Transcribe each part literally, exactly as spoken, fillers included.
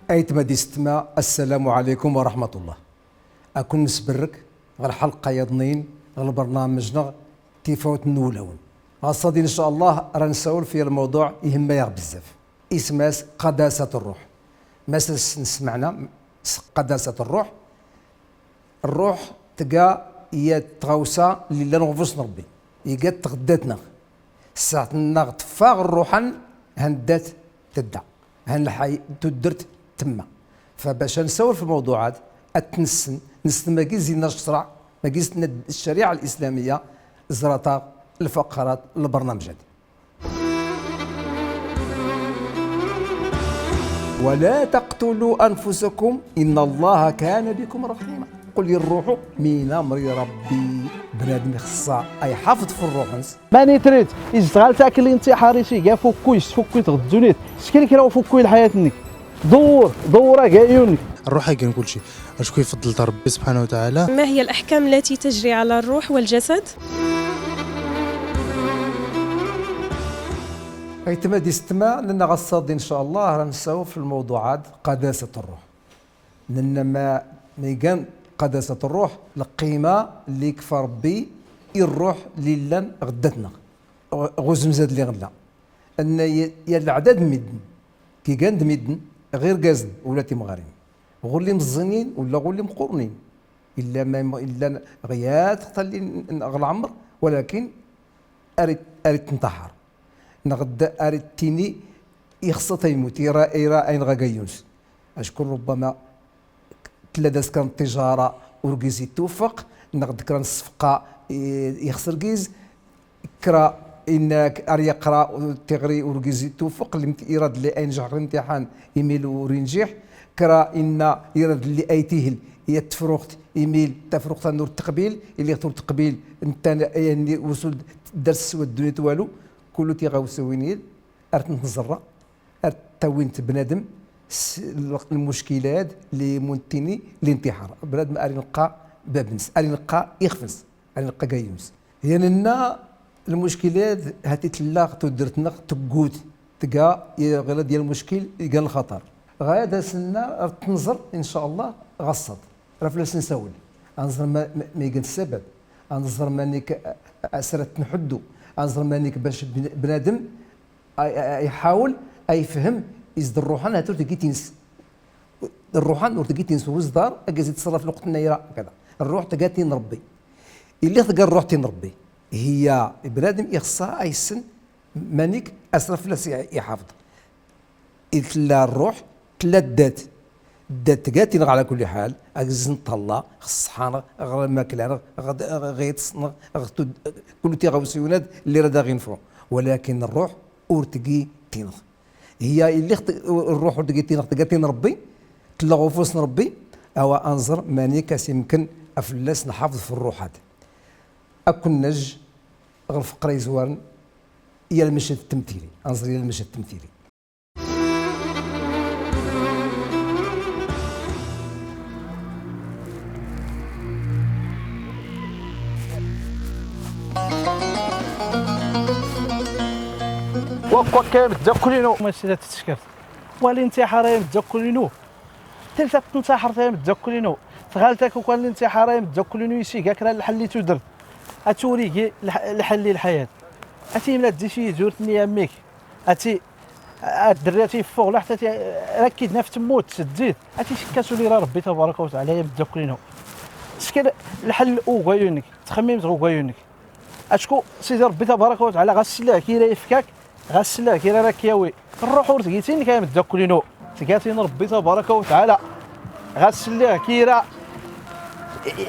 Aytma d isetma, السلام عليكم ورحمة الله. Ad ken-nesberrek ɣer lḥelqa yaḍnin ɣer lbernamej-nneɣ Tifawt n Wulawen. Ɣaṣṣa-d, in ca Allah, ra nsawel fi lmawḍuɛ ihemma-yaɣ bezzaf. Isem-as qadasat rruḥ. Ma s-, nesmeɛna s qadasat rruḥ, rruḥ tga yat tɣawsa lli llan ɣef ufus n Ṛebbi. Iga-tt ɣeddat-nneɣ. Ssaɛt-nneɣ teffeɣ rruḥ-nneɣ, han dat tedda. Han lḥay-, tuddert temma. Fa bac ad nsawel f lmawḍuɛ-ad, ad t-nessen, nessen magi zinna ccreɛ, magi zinna ccariɛa lislamiyya, ẓrat-aɣ lfaqarat n lbernamej-ad. ولا تقتلوا أنفسكم إن الله كان بكم رحيما. Qul i rruḥ min amri Ṛebbi. Bnadem ixeṣṣa a iḥafeḍ f rruḥ-ns. Mani trid, izdeɣal tak lintiḥar-is iga fukkuy, s tfukkuy tɣ ddunit, skel kra ufukkuy lḥayat-nnek. Ḍewwer, ḍewwer agayyu-nnek. Rruḥ a igan kulci. Acku ifeḍḍel-t Ṛebbi subḥanahu wa taɛala. ما هي الأحكام التي تجري على الروح والجسد؟ Aytma d isetma, nenna ɣaṣṣa-d, in ca Allah, ra nsawel f lmawḍuɛ-ad, qadasat rruḥ. Nenna ma, ma igan qadasat rruḥ, lqima lli ikfa Ṛebbi i rruḥ lli llan ɣeddat-nneɣ, ɣ-, ɣ uzemz-ad lli ɣ nella. Anna ya, ya leɛdad n midden, ki gan d midden, ɣ irgazen ula d timɣarin, ɣur lli meẓẓinin ula ɣur lli meqqurnin, illa ma, illa ɣ yat xtalli n, n, ɣ lɛemr, walakin ar it-, ar itnṭaḥar. Neɣ d ar ittini ixeṣṣa-t a imut, ira, ira a inɣ agayyu-ns. Acku rubbama tella d-as kra n ṭṭijara ur giz ittuffeq, neɣ d kra n ṣṣefqa i, ixṣer giz, kra inna-k ar yaqra tiɣri ur giz ittuffeq, limti-, ira d lli a injeḥ ɣ limtiḥan imil ur injiḥ, kra inna ira d lli a itihel yat tefruxt imil tafruxt-a ur teqbil, illi ur teqbil, netta a yanni ur sul dars s wa ddunit walu, kullu tiɣawsiwin-id, ar tent-nẓerra, ar ttawint bnadem s l-, lmuckilad lli muntini lintiḥar. Bnadem ar ineqqa bab-ns, ar ineqqa ixf-ns, ar ineqqa agayyu-ns. Yan nenna lmuckilad hati tella ɣ tuddert-nneɣ teggut, tga i ɣilad ya lmuckil igan lxaṭer. Ɣaya d as nenna ar tt-nẓer, in ca Allah, ɣaṣṣa-d. Ra fell-as nsawel. Ad nẓer ma, ma, ma igan ssabab. Ad nẓer manik a, a, asrat nḥuddu. Ad nẓer manik bac bn-, bnadem a, a, a iḥawel a ifhem is d rruḥ-an hat ur tgi tins. Rruḥ-an ur tgi tins, ur iẓḍar, agaz ittṣerraf lweqt-nna ira, kada. Rruḥ tga tin Ṛebbi. Illi tga rruḥ tin Ṛebbi. Hiya, bnadem ixṣṣa a issen manik asra fell-as i, iḥafeḍ. I tella rruḥ, tella ddat. Ddat tga tin-nneɣ ɛla kulli ḥal, agzez n ṭṭalla, ɣ ṣṣeḥḥa-nneɣ, ɣ lmakla-nneɣ, ɣ, ɣ, ɣ yiṭes-nneɣ, ɣ tud-, kullu tiɣawsiwin-ad lli ra d aɣ-infeɣ. Walakin rruḥ ur tgi tin-nneɣ. Hiya illi ɣ-, rruḥ ur tgi tin-nneɣ, tga tin Ṛebbi, tella ɣ ufus n Ṛebbi, awa ad nẓer manik as imken a fell-as nḥafeḍ f rruḥ-ad. Ad ken-nejj ɣer lfeqra izwaren, ya lmeched ttemtili. Ad nẓer ya lmeched ttemtili. Wakk wakka a imeddakkal-inu. Ma sila tettkert. Wa lintiḥar a imeddakkal-inu. Telt-a tntaḥert a imeddakkal-inu. Tɣalt akk ukwan lintiḥar a imeddakkal-inu isig akra lḥell i tudert. Ad turigi lḥ-, lḥell i lḥayat. Ad timla ddi s yizurt-nni a mmi-k. Ati, a dderya ti yeffeɣ, laḥt ati, rakki-d naf temmut, teddit. Ati sekkas uli ra Ṛebbi tabaraka wa taɛala, ya imeddakkal-inu. Skel lḥell ugayyu-nnek, txemmimt ɣ ugayyu-nnek. Acku Sidi Ṛebbi tabaraka wa taɛala, ɣas sliɣ kira ifkak, ɣas sliɣ kira ra k-yawi. Rruḥ ur tgi tin-nnek, ya imeddakkal-inu. Tga tin Ṛebbi tabaraka wa taɛala. Ɣas sliɣ kira,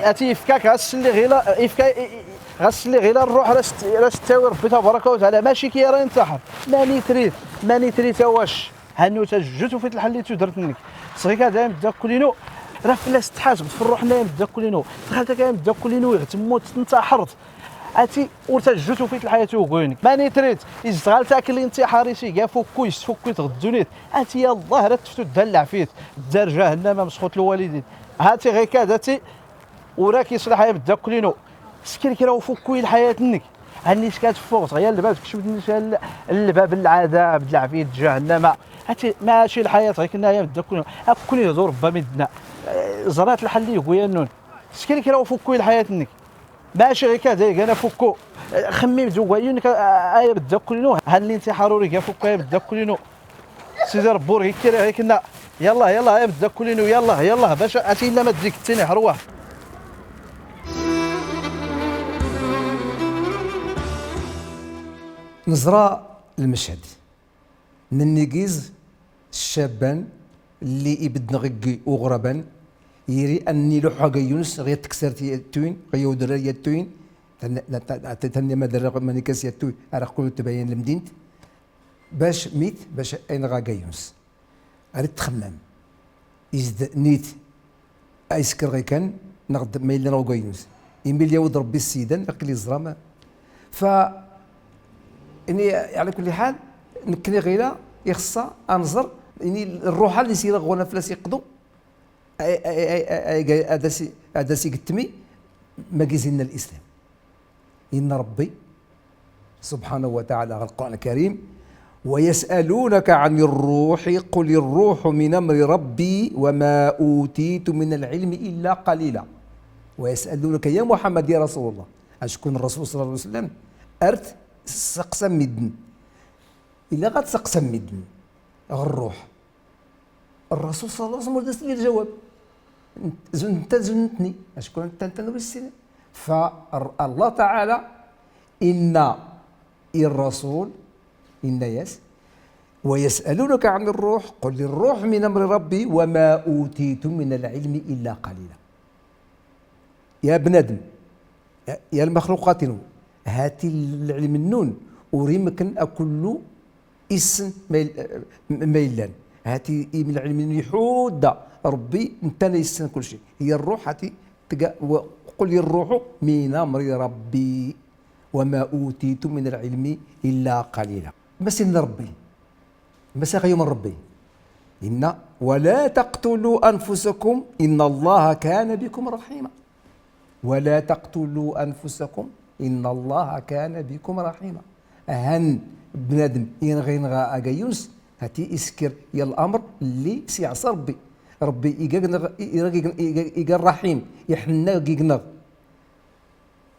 ati ifkak, ɣas sliɣ ila, ifka, Ɣas sliɣ ila rruḥ ra s-, ra s-ttawi Ṛebbi tabaraka wa taɛala, maci kira intaḥer. Mani trid, mani trid a wac? Hannu tajjut ufit lḥell i tudert-nnek. Sɣik ad a imeddakkal-inu, ra fell-as tḥasbt f rruḥ-nni a imeddakkal-inu. Tɣalt ak a imeddakkal-inu iɣ temmut tntaḥert. Ati ur tajjut ufit lḥayat i ugayyu-nnek. Mani trid, izdeɣal tak lintiḥar isig afukkuy s tfukkuyt ɣ ddunit. Ati yallah ra teftu ddal lɛafyat. Ddar jahannama mesxut lwalidin. Hati ɣikad, ati Ur ak iṣliḥ a imeddakkal-inu. Skel kra ufukkuy lḥayat-nnek. Hanni s ka teffuɣ, tɣyal lbab, tkecmeḍ nni s lbab n lɛadab, d lɛafyat, d jahannama. Ati, maci lḥayat ɣikenna ay ameddakel-inu. Akken ihdur Rebbi a midden-a. Ẓrat lḥal-nni yegwi annun. Sken kra ufukku i lḥayat-nnek. Maci ɣikad ay gana fukku. Xemmim d ugayyu-nnek ay ameddakel-inu. Halli nti ḥaruri ga fukku ay ameddakel-inu. Sidi Rebbi ur ɣikkir ɣikenna. Yallah, yallah, ay ameddakel-inu, yallah, yallah, bac ati illa ma d-zik ttini ḥerwaḥ. Neẓra lmeched n nnigiz ccaban lli ibedden ɣ iggi uɣraban, yiri ad nniluḥ ɣ agayyuns ɣ yat teksart yattuyn, ɣ yawdrar yattuyn, tan-, tan-, tan-, tanni ma darra ɣ manikas yattuy, ara ɣ kul tbayan lmdint, bac mit, bac ay nɣ agayyuns. Ar ittxemmam. Izd nit ay isker ɣikan, neɣ d ma yellan ɣ ugayyuns. Imi lli yawd Rebbi ssidan, aql iẓra ma. Fa, ini, ɛla kulli ḥal, nekkni ɣila, ixṣṣa, ad nẓer, ini, rruḥ-a lli s ira ɣ wan aflas iqḍu, ay, ay, ay, ay, ay, ad as, ad as igettmi, ma giz inna lislam. Inna Rebbi, subḥanahu wa taɛala, ɣer Lqur'an Lkarim, ويسألونك عن الروح قل الروح من أمر ربي وما أوتيتم من العلم إلا قليلا. ويسألونك يا محمد، ya Rasul Allah. Acku Rasul صلى الله عليه وسلم, ar tseqsam midden. Illa ɣa tseqsam midden ɣer rruḥ. Rasul صلى الله عليه وسلم ur d as-nni ljawab. Zund netta, zund nettni. Acku netta, netta ur issin. Fa r-, Allah taɛala inna i Rasul, inna-yas, ويسألونك عن الروح قل الروح من أمر ربي وما أوتيتم من العلم إلا قليلا. Ya bnadem, ya, ya lmaxluqat-inu, hati lɛilm-nnun ur imken a kullu issen ma il-, ma illan. Hati im lɛilm-nnun iḥudda Rebbi, netta a issen kulci. Hiya rruḥ, hati tga, wa, قل الروح من أمر ربي وما أوتيتم من العلم إلا قليلا. Mas inna Rebbi, mas aɣ yumen Rebbi. Inna, ولا تقتلوا أنفسكم إن الله كان بكم رحيما. ولا تقتلوا أنفسكم إن الله كان بكم رحيما. Han bnadem inɣa, inɣa agayyuns, hati isker ya lamr lli s iɛṣa Rebbi. Rebbi iga gneɣ, i-, iga, iga, iga rraḥim, iḥenna gigneɣ.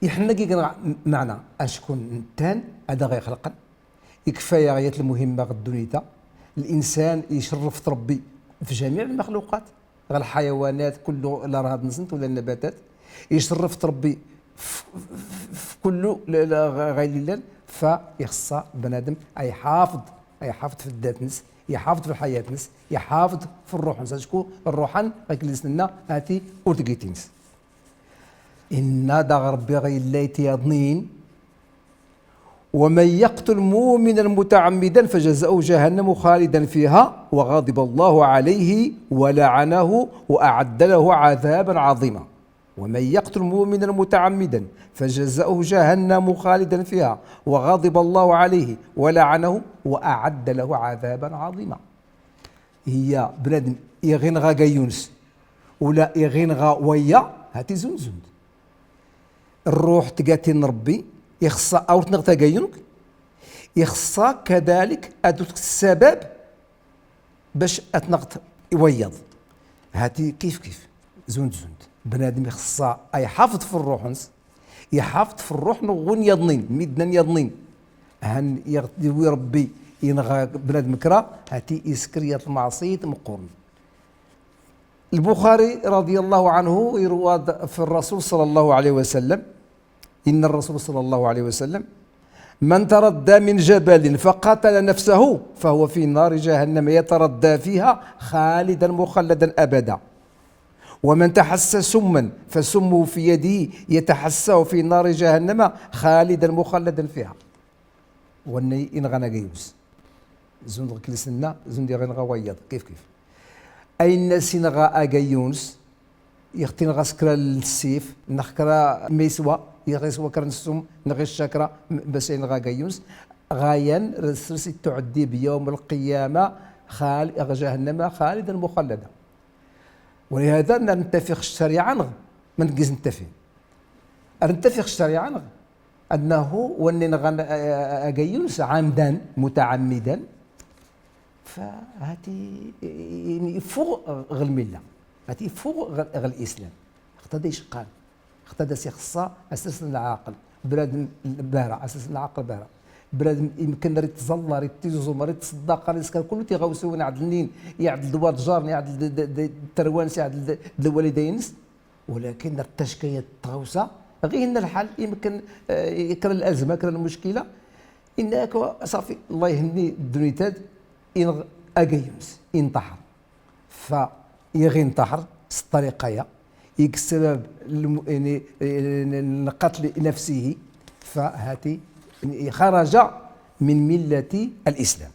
Iḥenna gigneɣ, meɛna, acku nettan ad aɣ ixelqen. Ikfa-yaɣ yat lmuhimma ɣ ddunit-a. Linsan icerref-t Rebbi f jamiɛ lmaxluqat, ɣ lḥayawanat, kullu larhad-nsent, wala nnabatat. Icerref-t Rebbi f, f, f, f kullu l-, l-, ɣ-, ɣaylillan, fa ixṣṣa bnadem a iḥafeḍ, a iḥafeḍ f ddat-ns, iḥafeḍ f lḥayat-ns, iḥafeḍ f rruḥ-ns, acku rruḥ-a, ɣikelli s nenna, hati ur tgitins. Inna daɣ Rebbi ɣ yellayt yaḍnin, ومن يقتل مؤمنا متعمدا فجزاؤه جهنم خالدا فيها وغضب الله عليه ولعنه وأعد له عذابا عظيما. ومن يقتل مؤمنا متعمدا فجزاؤه جهنم خالدا فيها وغضب الله عليه ولعنه وأعد له عذابا عظيما. Hiya bnadem iɣ inɣa agayyuns, wala iɣ inɣa waya, hati zund zund. Rruḥ tgatin Rebbi, ixṣṣa a ur tnɣt agayyun-k, ixṣṣa kadalik ad ur tgit ssabab bac ad tnɣt wayeḍ. Hati kif kif, zund zund. Bnadem ixṣṣa a iḥafeḍ f rruḥ-ns, iḥafeḍ f rruḥ n win yaḍnin, midden yaḍnin. Han iɣ-, iwi Rebbi inɣa bnadem kra, hati isker yat lmeɛṣiyt meqqoren. Lbuxari رضي الله عنه irwa-d f Rrasul صلى الله عليه وسلم, inna Rrasul صلى الله عليه وسلم: من تردى من جبل فقتل نفسه فهو في نار جهنم يتردى فيها خالدا مخلدا أبدا. ومن تحسى سما فسمه في يده يتحساه في نار جهنم خالدا مخلدا فيها. Wanna inɣan agayyuns. Zund ɣikelli s nenna, zund iɣ inɣa wayeḍ, kif kif. Ayen as inɣa agayyuns, iɣ t inɣa s kra n ssif, neɣ kra ma iswa, iɣ iswa kra n ssum, neɣ icca kra, m-, bac a inɣa agayyuns, ɣayan, rs-, rs-, ittuɛdib yawm lqiyama, xal-, ɣ jahannama, xalidan muxallada. Walihada, ar nttafiɣ s ccariɛa-nneɣ, ma ngiz nttafi. Ar nttafiɣ s ccariɛa-nneɣ, annahu, wanna inɣan, eh, eh, agayyuns, ɛamdan, mutaɛammidan, f Fa hati, yani, ifuɣ ɣ lmilla. Hati ifuɣ ɣ, ɣ lislam. Xta da icqan. Xta da s-ixṣṣa asas n lɛaql. Bnadem bara, asas n lɛaql bara. Bnadem imken ar ittẓalla, ar ittiẓum, ar ittṣeddaqa, ar iskar kullu tiɣawsiwin iɛdlen, iɛdel d wa d jar-nnes, iɛdel d, d, d, d tarwa-nnes, iɛdel d, d lwaliday-nnes. Walakin ar tacka yat tɣawsa, ɣi hinna lḥal, imken, eh, kra n lazma, kra n lmuckila, inna yak, ṣafi, Allah ihenni ddunit-ad, inɣ agayyun-nnes, inṭaḥer. Fa iɣ inṭaḥer s ṭṭariqa-ya, ig ssabab lmu-, yani, eh, n qatl nafsihi, fa hati, yani, xaraja min millati alislam.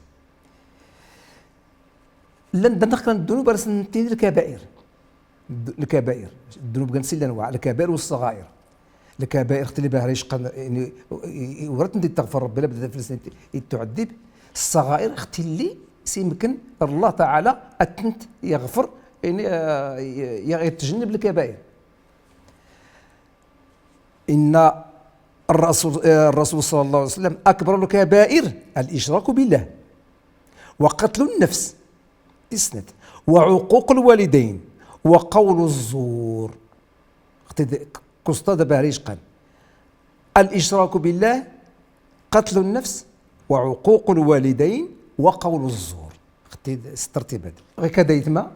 Llan, llan kra n ddunub ar sen-nettini lkabair. Dd-, lkabair. Ddunub gan sin lanwa, lkabair wa ṣṣaɣair. Lkabair xtilli bahra icqan, yani, i, i, ur ad ten-id-iɣfir Rebbi, labda fell-asen ittuɛeddib. Ṣṣaɣair xtilli s imken Allah taɛala ad tent-iɣfir, yani, eh, i, i, ittjenneb lkabair. إن الرسول، الرسول صلى الله عليه وسلم: أكبر الكبائر الإشراك بالله وقتل النفس، isnet, وعقوق الوالدين وقول الزور. Xti d-, kusta da bahra icqan. الإشراك بالله، قتل النفس، وعقوق الوالدين وقول الزور. Xti d-, s tertib-ad. Ɣik ad aytma,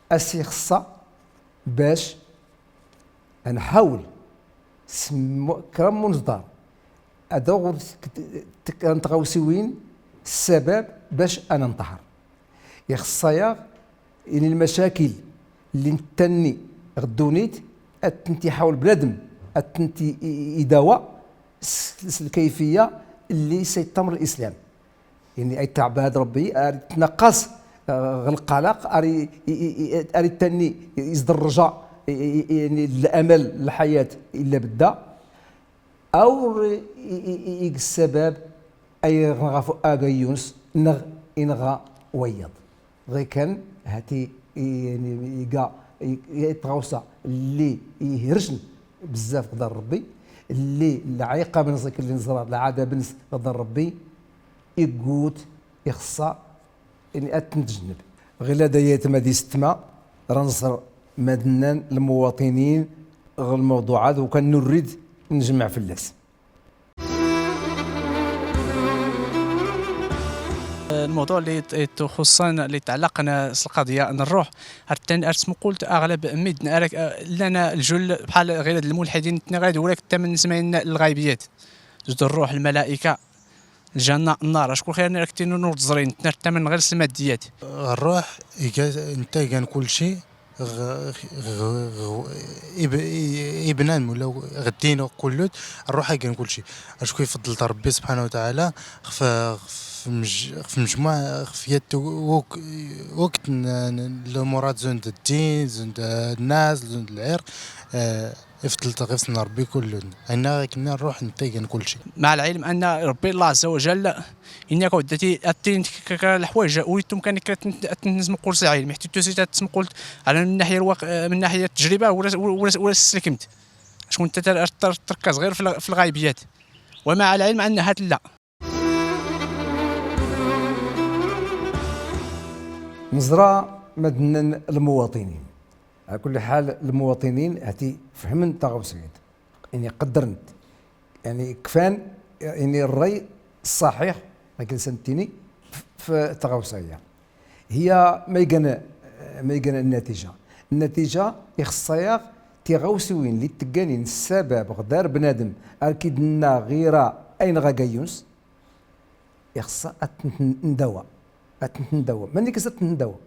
as ixṣṣa bac ad nḥawel s m-, kra n unẓdar, ad aɣ ur t-, t-, kra n tɣawsiwin ssabab bac ad nenṭaḥer. Ixṣṣa-yaɣ ini lmacakil lli nettanni ɣ ddunit, ad tent-iḥawel bnadem, ad tent-i-, i-, idawa s, s lkayfiya lli s ittamer lislam. Yani, ay ttɛebbad Rebbi, ar ittnaqqas, eh, ɣ lqalaq, ar i-, i-, i-, i-, ar ittanni s ddreja, i-, i-, i-, yani, lamal n lḥayat illa bedda, awr i-, i-, i-, ig ssabab ay nɣa f agayyun-nnes neɣ inɣa wayeḍ. Ɣikan, hati, i-, yani, iga, i-, i-, tɣawsa lli ihrcen bzzaf ɣ dar Rebbi, lli lɛiqab-nnes ɣikan lli neẓra, lɛadab-nnes ɣ dar Rebbi, iggut, ixṣṣa, yani, ad t-netjenneb. Ɣilad ay aytma d isettma, ra nẓer mad nnan lmuwaṭinin ɣ lmawḍuɛ-ad, u kan nurid njemmeɛ fell-as. Lmuwḍuɛ lli yet-, yetxuṣṣan, lli yetɛellaqen s lqaḍya n rruḥ, ar ttan-, ar tesmuqult aɣlab n medden, ar ak-, llan ljull bḥal ɣilad lmulḥidin, nettni ɣilad ur ak-ttamen s ma yenna lɣaybiyat. Zud rruḥ, lmalaika, ljanna, nnar, acku xir-nni ar ak-ttinin ur tt-ẓrin, nettni ar ttamen ɣir s lmaddiyat. Rruḥ, iga, netta igan kulci, ɣ-, ɣ-, ɣ-, ib-, i-, i bnadem ula ɣ ddin kullu, rruḥ igan kulci. Acku ifeḍḍel-it Rebbi subḥanahu wa taɛala, ɣef, ɣef mej-, ɣef mejmuɛ, ɣef yat wak-, wakt n, n, lumurat zund ddin, zund nnas, zund lɛirq, eh, ifeḍḍel-it ɣef-sen Rebbi kullu. Inna ɣikan rruḥ netta igan kulci. مع العلم أن ربي الله عز وجل إنك ودتي أتين ك-، ك-، ك-، الحوايج وريتم كان كت-، أتنزم قول سعيد، محتي توسي تسمقلت على من ناحية الواقع، من ناحية التجربة ولا، ولا، ولا، ولا السلكمت. شكون انت تر-، تر-، تركز غير في الغ-، في الغيبيات. ومع العلم أن هاد لا. Neẓra mad nnan lmuwaṭinin. Ɛla kulli ḥal, lmuwaṭinin hati fehmen taɣawsa-ad. Yani, qeddren-t. Yani, kfan, yani, rray ṣṣaḥiḥ, akken s nettini, f-, f tɣawsa-ya. Hiya ma igan, ma igan nnatija. Nnatija, ixṣṣa-yaɣ tiɣawsiwin lli ttegganin ssabab ɣ dar bnadem ar k-id-nna ɣira ay nɣa agayyun-nnes, ixṣṣa ad tent-ndawa. Ad tent-ndawa. Mannik ad tent-ndawa?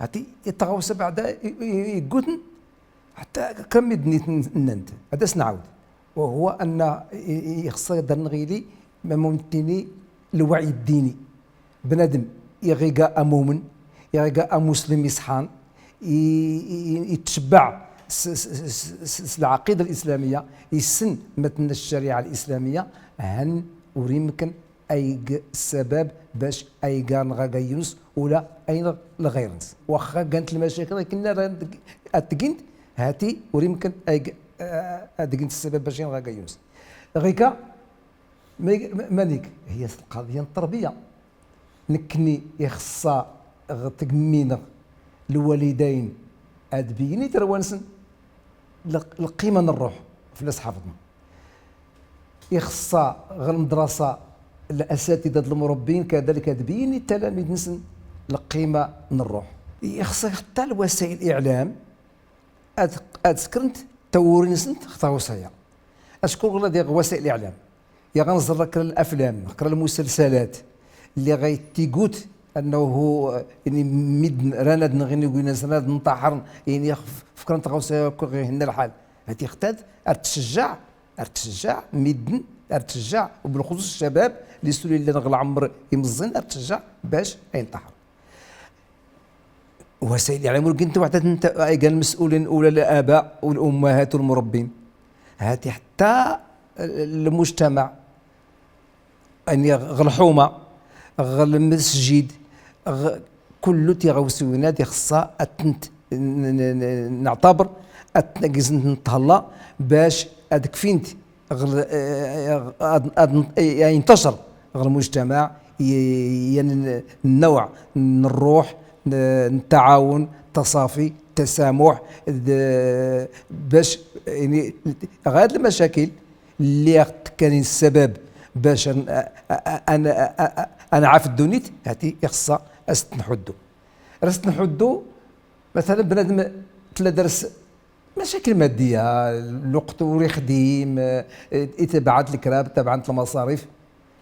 Hati, i tɣawsa beɛda i, i, i, igguten, ḥetta kra n medden i ten-, nnant. Ad as-nɛawed. وهو أن i, i, ixṣṣa ad ar-nɣili, ma mumkin ad nettini, lwaɛi ddini. Bnadem, iɣ iga amumen, iɣ iga amuslem iṣḥan, i, i, i, itcebbeɛ s, s, s, s, s lɛaqida lislamiyya, issen ma tenna ccariɛa lislamiyya, han ur imken ay ig ssabab bac ay ga nɣa agayyun-nnes ula ay nɣa lɣir-nnes. Waxxa gant lmacakil akken ara ad gint, hati ur imken ay ig, eh, ad gint ssabab bac ay nɣa agayyun-nnes. Ɣika, ma-, ma-, manik, hiya lqaḍiya n tterbiya. Nekkni ixeṣṣa ɣ tgemmi-nneɣ lwalidayn ad beynin i tarwa-nsen lq-, lqima n rruḥ, fell-as ḥafḍna. Ixeṣṣa ɣ lmedrasa lasatida d lmurabbiyin kadalik ad beynin i ttalamiḍ-nsen lqima n rruḥ. Ixeṣṣa ḥetta lwasayil liɛlam ad, ad skrent tawuri-nsent ɣ tɣawsa-ya. Acku ɣla diɣ wasayil liɛlam. Ya ɣa nẓerr kra n laflam, kra n lmusalsalat, lli ɣa yettigut annahu, eh, ini midden ran ad nɣin iginusen, ran ad nṭaḥren, ini f-, fkren tɣawsa akk ɣa ihenna lḥal. Hati ixtad, ar tcejjeɛ, ar tcejjeɛ midden, ar tcejjeɛ, u belxuṣuṣ ccabab, lli sul illan ɣ lɛemr imeẓẓin, ar tcejjeɛ bac ay nṭaḥren. Wasayil liɛlam ur gint waḥda nta-, ay gan lmesulin ula laba u lummahat u lmurabbin. Hati ḥetta lmujtamaɛ, ani ɣ lḥuma, ɣ lmesjid, ɣ kullu tiɣawsiwin-ad ixeṣṣa ad tent n-, n-, n-, neɛtabr, ad tent-, ad tent-nṭhella bac ad kfint ɣ-, eh, ad, ad, eh, ينتشر ɣ lmujtamaɛ, ي-، يعني النوع n rruḥ, n, n ttaɛawun, ttaṣafi, ttasamuḥ, d, bac, يعني, ɣ ad lmacakil lli ɣ ttekkanin ssabab bac ad n-, a, a, a, a, a, a, ad nɛaf ddunit, hati ixeṣṣa as-tent-nḥuddu. Ar as-tent-nḥuddu, مثلا, bnadem tella dar-s مشاكل مادية، lweqt ur ixdim, eh, itebɛen-t lkrab, tebɛen-t lmaṣarif.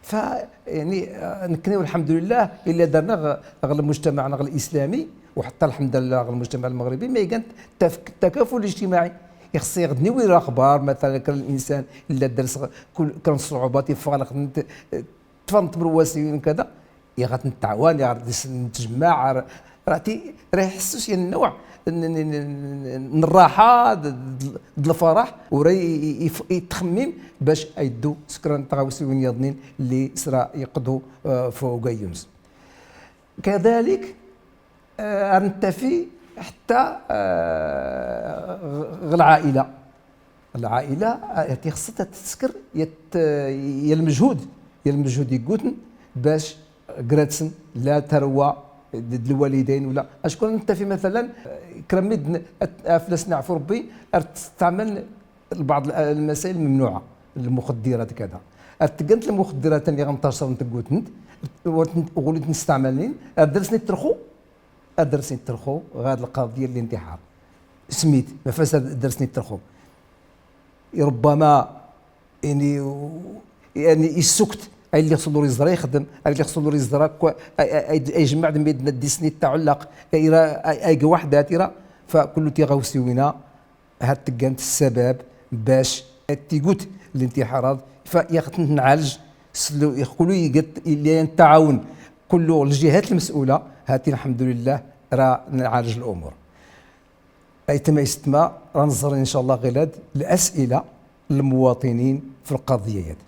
Fa, يعني, eh, nekkni, والحمد لله, illa darna ɣ, ɣ lmujtamaɛ-nneɣ lislami, u ḥetta الحمد لله ɣ lmujtamaɛ lmeɣribi, ma igan taf-, التكافل الاجتماعي. Ixeṣṣa iɣ d-niwwi laxbar, مثلا, kra n linsan illa dar-s ɣ-, kul, kra n ṣṣuɛubat, iffeɣ lxedmt, eh, tfan tmerwasiwin kada, i ɣa tent-nɛawan, i ɣa tent-ntjemmeɛ, ra-, rati, ra iḥessu s yan nnuɛ n, n, n, n, n rraḥa, d, d, d lfaraḥ, u ra i, i, i, itxemmim bac a yeddu s kra n tɣawsiwin yaḍnin lli s ra yeqḍu, eh, f ugayyu-ns. Kadalik, eh, ar nettafi ḥetta, eh, ɣ-, ɣ lɛaila. Lɛaila, eh, tixeṣṣa ad tettsker ya t-, ya lmejhud, ya lmejhud yegguten bac gratsen la tarwa d, d lwalidayn wala. Acku nettafi, مثلا, eh, kra n midden, eh, fell-asen yeɛfu Rebbi, ar testeɛmal لبعض ال-، المسائل الممنوعة، المخدرات كذا. Ar ttgant lmuxeddirat-nni ɣ nṭaṣrent ggutnt, ur tent-, ur tent-nesteɛmal, ar dar-sen itterxu, ar dar-sen itterxu ɣer lqaḍiya n lintixar. Smit, ma fas ar dar-sen itterxu. ربما, يعني, يعني, issukkt, ay lliɣ sul ur iẓra ixdem, ay lliɣ sul ur iẓra akk, ay, ay, ay, ay jemmeɛ d midden ad d-isni ttaɛullaq, ay ra, ay, ay ga waḥdat, ira, fa kullu tiɣawsiwin-a, Hat tgant ssabab bac ad tigut lintiḥarat, fa iɣ tent-nɛalj s lu-, iɣ kullu igat, illi ntaɛawn kullu lǧihat lmes'ula, hati lḥemdulillah ra nɛalj lumur. Aytma yessetma, ra nẓer in ca Allah ɣilad las'ila n lmuwaṭinin f lqaḍiya-ad.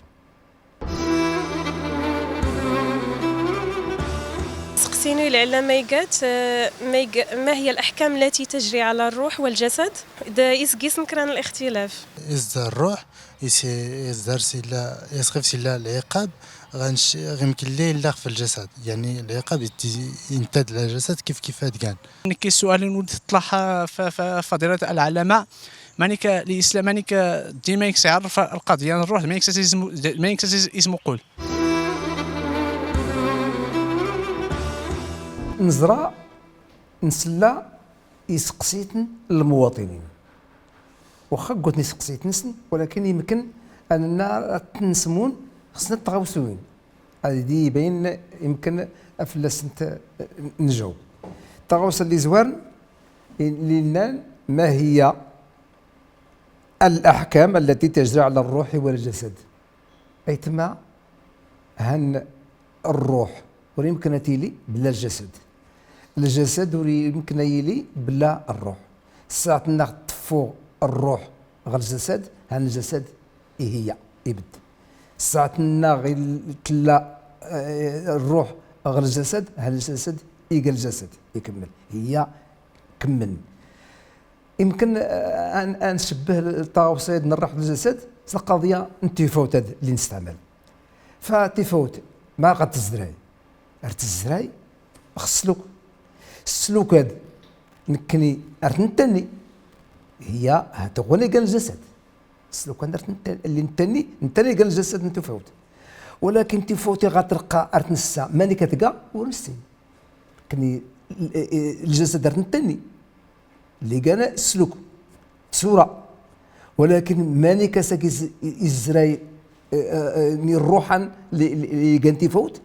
Seqsi-nu i lɛellama igat, eh, ma ig-, ما هي الأحكام التي تجري على الروح والجسد؟ D iseggasen kra n lixtilaf. Is d rruḥ, is, is dar s illa, is xif s illa lɛiqab, ɣ nc-, ɣ imkelli illa xf lǧasad. Yeɛni lɛiqab yent-, yenta-d lǧasad kif kif ad gan. Nekki ssual-inu d ṭṭlaḥ f, f, fadilat lɛellama. Manik lislam, manik ddin, manik s iɛerref lqaḍiya n rruḥ, manik s as ismu-, manik s as is-, ismuqul. Neẓra, nsella i iseqsiten n lmuwaṭinin. Waxxa ggutn iseqsiten-nsen, walakin yemken anna ad ten-nsmun xsent tɣawsiwin. Ad d-ibayen yemken ad fell-asent, eh, njawb. Taɣawsa lli izwaren, lli nnan, ما هي الأحكام التي تجري على الروح والجسد؟ Aytma, han rruḥ ur yemken ad tili bla ljasad. Ljasad ur yemken ad yili bla rruḥ. Ssaɛt nna ɣ teffu rruḥ ɣ ljasad, han ljasad iheyya, ibedd. Ssaɛt nna ɣ il-, tella, eh, rruḥ ɣ ljasad, han ljasad iga ljasad, ikemmel. Heyya, kemmen. Imken, eh, ad, ad ncebbeh taɣawsa-ad n rruḥ d ljasad s lqaḍiya n tifawt-ad lli nesteɛmal. Fa tifawt, ma ɣad tezray? Ar tzray ɣ sluk. Sluk ad nekkni ar t-ntani, hiya hat ɣun igan ljasad. Sluk ad ar t-ntani, lli ntani, ntani igan ljasad n tufawt. Walakin tufawt iɣ ad trqa ar tnsa, manik ad tga, ur nessin. Nekkni, l-, l-, ljasad ar t-ntani. Lli igan sluk, tsura. Walakin manik as-, ag iz-, izray, eh, eh, eh, ni rruḥan lli, lli, lli igan tifawt?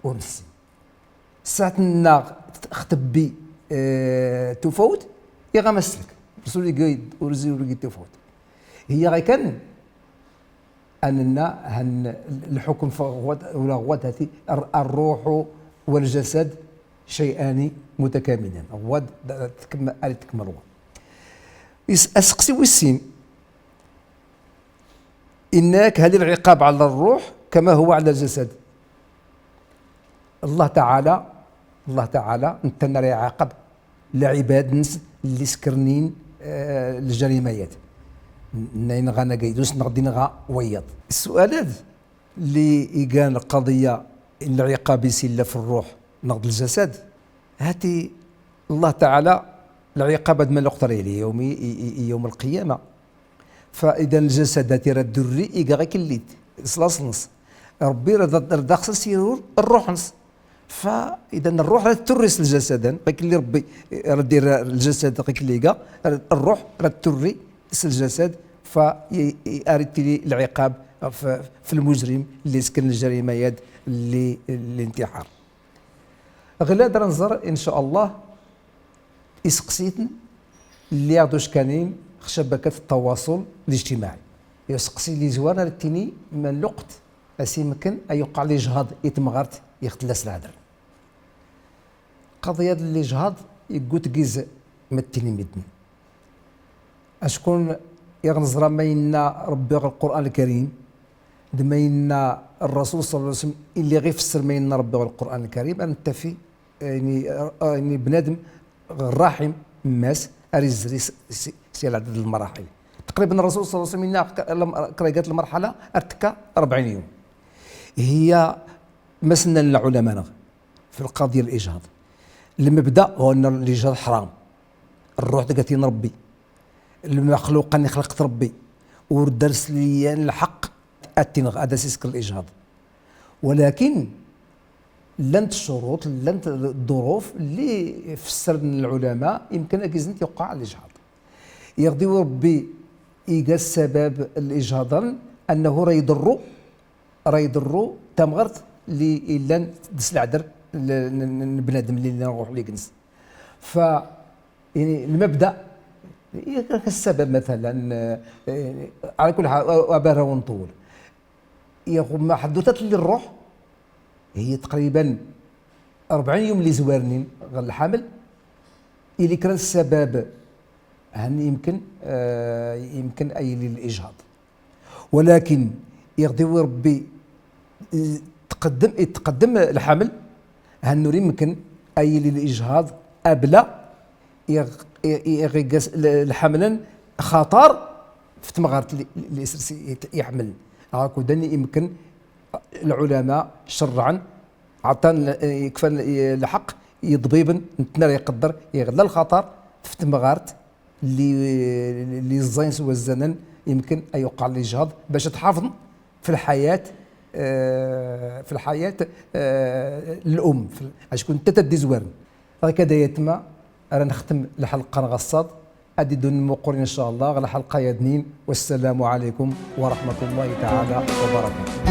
Ur nessin. Saɛt nna ɣ-, ɣ tebbi, eh, tufawt, iɣ am aslek. Ur igi, ur igi, ur igi tufawt. Hiya ɣikan, أننا هن الحكم في غوات، ولا غوات هاتي الر-، الروح والجسد شيئان متكاملان. غوات د-، تكم-، أري تكمل غوات. إس-، أسقسي ويسين. إنك هل العقاب على الروح كما هو على الجسد؟ الله تعالى، الله تعالى نتنا يعاقب العباد نس اللي سكرنين، آه، الجريميات. ن-، نين غانا قيدوس نغدين غا ويض. السؤال هذا اللي يقال قضية العقاب يسير في الروح نغد الجسد. هاتي الله تعالى العقاب هاد ما نقدر عليه يوم، ي-، ي-، يوم القيامة. فإذا الجسد هاتي راه الدري إيكا غير كليت. إصلاص نص. ربي راه د-، راه داخل سيرور الروح نص. فإذا الروح راه تورث الجسد، غير اللي ربي راه دير الجسد غير اللي كا، الروح راه تورث الجسد، في، ي-، ي-، أريتي العقاب في، في المجرم اللي سكن الجريمة يد اللي، الانتحار. غلا درا نزر إن شاء الله إسقسيتن اللي ياخدو شكانين خ شبكة التواصل الاجتماعي. يسقسي لي زوار رتيني من الوقت أسي يمكن أيوقع لي جهاض يتمغرت يختلس الهدر. قضية اللي جهاض يقول تقيز متيني مدن. أشكون يغنزر ما ينا ربي غ القرآن الكريم، د ما ينا الرسول صلى الله عليه وسلم اللي غير فسر ما ينا ربي غ القرآن الكريم، أن تفي يعني، آه، يعني بنادم الرحم ماس أري الزري س-، س-، سي على عدد المراحل. تقريبًا الرسول صلى الله عليه وسلم ينا ك-، لم-، كرا قالت المرحلة أرتكا أربعين يوم. هي مسنا العلماء نغ في القضية الإجهاض. المبدأ هو أن الإجهاض حرام. الروح دقتين ربي. المخلوق أن يخلق ربي. وردرس لي الحق أتنغ أدسيسك الإجهاض. ولكن لنت الشروط، لنت الظروف اللي فسرن العلماء يمكن أكيزنت يوقع الإجهاض. يغدي ربي يقى السبب الإجهاض أنه راه يضرو، راه يضرو تمغرت اللي إلا دس العدر ل-، ن-، ن-، بنادم اللي نروح لي جنس. ف، يعني، المبدأ، يعني، السبب مثلًا، آه، يعني، على كل حال، أبارة ونطول. يا خو، ما حدوثت لي الروح، هي تقريبًا أربعين يوم اللي زوارنين غير الحمل، اللي كان السبب هن يمكن، آه، يمكن أي للإجهاض. ولكن يغدي ربي تقدم، يتقدم الحمل، هنوري يمكن أي للإجهاض أبلا يغ-، يغ-، يغ-، الحمل خطر في تمغارت اللي، اللي يسرس يت-، يحمل. هاكو داني يمكن العلماء شرعا عطان ال-، يكفى ال-، الحق يضبيبن نتنر يقدر يغلى الخطر في تمغارت اللي، اللي الزين سوى الزنن يمكن أن يوقع الإجهاض باش تحافظ في الحياة، آه، في الحياة، آه، الأم، في ال-، أشكون تتدي زوارن. هكذا يتما، أنا نختم الحلقة نغصد. أدي دون مقر إن شاء الله، على حلقة يا دنين، والسلام عليكم ورحمة الله تعالى وبركاته.